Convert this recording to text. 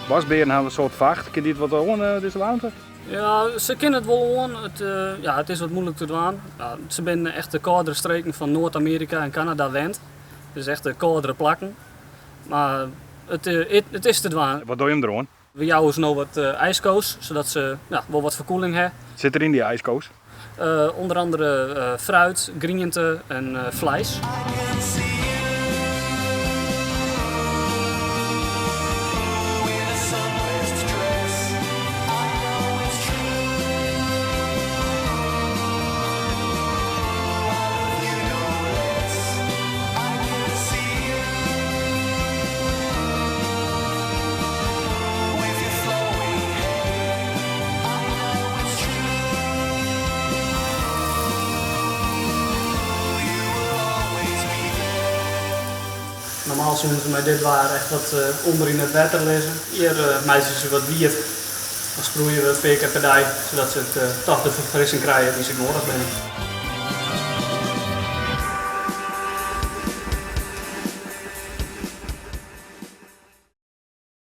Waskbearen hawwe in soad facht. Kin dy it wat oan, dizze waarmte? Ja, se kinne it wol oan. It, ja, it is wat muoilik te dwaan. Ja, se binne echt de kâldere streken fan Noard-Amearika en Kanada wend. Dus echt de kâldere plakken. Mar it, it is te dwaan. Wat dogge jim deroan? We jouwe se no wat ijsko's, sadat se ja, wol wat ferkoeling ha. Sit der yn dy ijsko's? Under andere fruit, griente en fleis. Normaal soene se mei dit waar echt wat ûnder yn it wetter lizze. Hjir meitsje se wat wiet. Dan sproeie we in pear kear per dei, sadat se toch de ferfrissing krije dy't se nedich binne.